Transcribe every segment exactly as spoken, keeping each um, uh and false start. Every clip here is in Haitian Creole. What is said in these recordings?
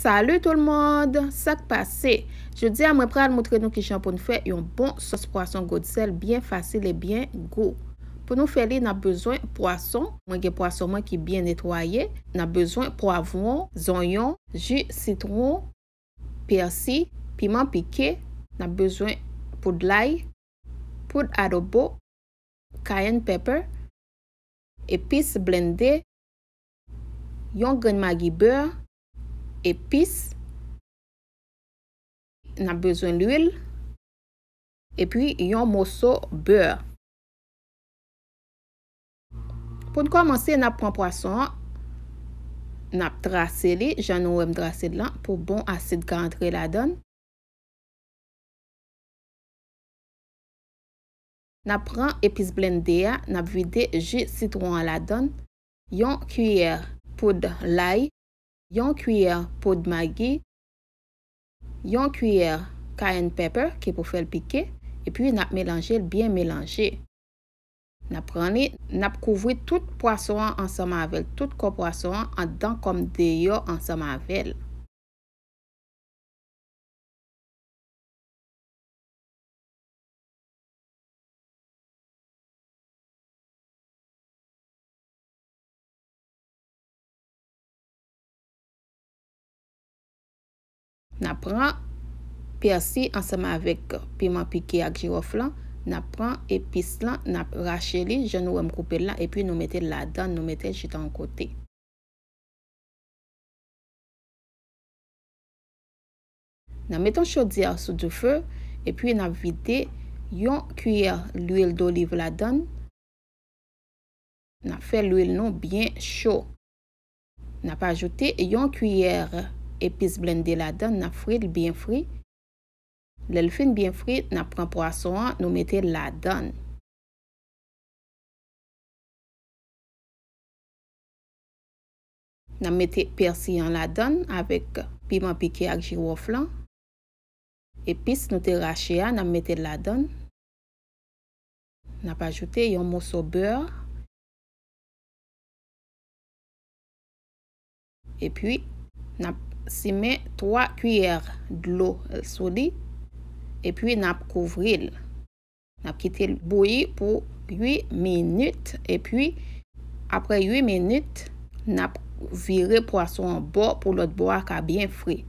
Salut tout le monde, sa k pase? Jodi a mwen pral montre nou kijan pou n fè yon bon sòs pwason gwo sèl byen fasil e byen gou. Pou nou fè li, n ap bezwen pwason. Mwen gen pwason mwen ki byen netwaye. N ap bezwen pwavwon, zonyon, ji sitwon, pèsi, piman pike. N ap bezwen poud lay, poud adobo, cayenne pepper, epis blende, yon grenn magi bè, epis, n ap bezwen lwil, epi yon moso bè. Pou n kòmanse, n ap pran pwason an, n ap trase li, jan nou wè m trase l lan, pou bon asid ka antre ladan l. N ap pran epis blende a, n ap vide ji sitwon an ladan l, yon kiyè poud lay, yon kiyè poud magi, yon kiyè cayenne pepper ki pou fè l pike, epi n ap melanje l byen melanje. N ap pran li, n ap kouvri tout pwason an ansanm avè l, tout kò pwason an anndan kòm deyò ansanm avè l. N ap pran pèsi ansanm avèk piman pike ak jiwòf lan. N ap pran epis lan, n ap rache li, jan nou wè m koupe l lan, epi nou mete l ladan, nou mete l chita yon kote. N ap mete yon chodyè sou dife, epi n ap vide yon kiyè lwil doliv ladan l. N ap fè lwil nou byen cho. N ap ajoute yon kiyè epis blende ladan l, n ap fri l byen fri. Lè l fin byen fri, n ap pran pwason an, nou mete l ladan l. N ap mete pèsi an ladan l avèk piman pike ak jiwòf lan. Epis nou te rache a, n ap mete l ladan l. N ap ajoute yon moso bè. Epi, n ap simen twa kiyè dlo sou li. Epi, n ap kouvri l. N ap kite l bouyi pou uit minit. Epi, apre uit minit, n ap vire pwason an bò pou lòt bò a ka byen fri.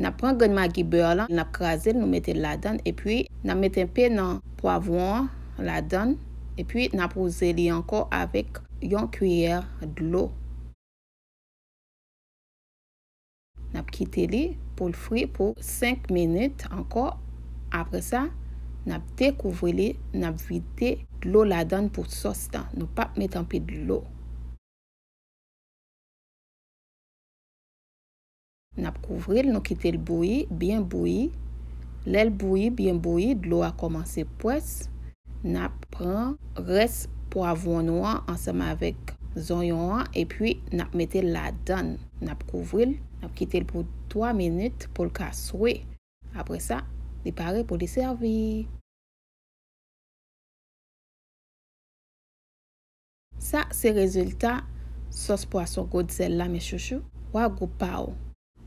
N ap pran grenn magi bè lan, n ap kraze l, nou mete l ladan l, epi n ap mete enpe nan pwavwon an ladan l, epi n ap wouze li ankò avèk yon kiyè dlo. N ap kite li pou l fri pou senk minit ankò. Apre sa, n ap dekouvri li, n ap vide dlo ladan l pou sòs lan. Nou p ap met anpil dlo. N ap kouvri l, nou kite l bouyi, byen bouyi. Lè l bouyi, byen bouyi, dlo a kòmanse pwès. N ap pran rès pwavwon nou an ansanm avèk zonyon an, epi n ap mete l ladan l. N ap kouvri l, n ap kite l pou twa minit pou l ka swe. Apre sa, li pare pou li sèvi. Sa se rezilta sòs pwason gwo sèl la, mes chouchous. Wa gou pa w.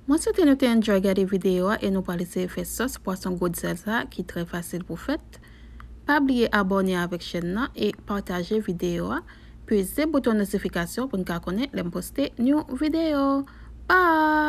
Mwen swete nou te enjoy gade videyo a e nou pral eseye fè sòs pwason gwo sèl sa ki trè fasil pou fèt. Pa bliye abòne avèk chèn nan e pataje videyo a. Peze bouton notifikasyon pou n ka konnen lè m poste yon videyo. Bye!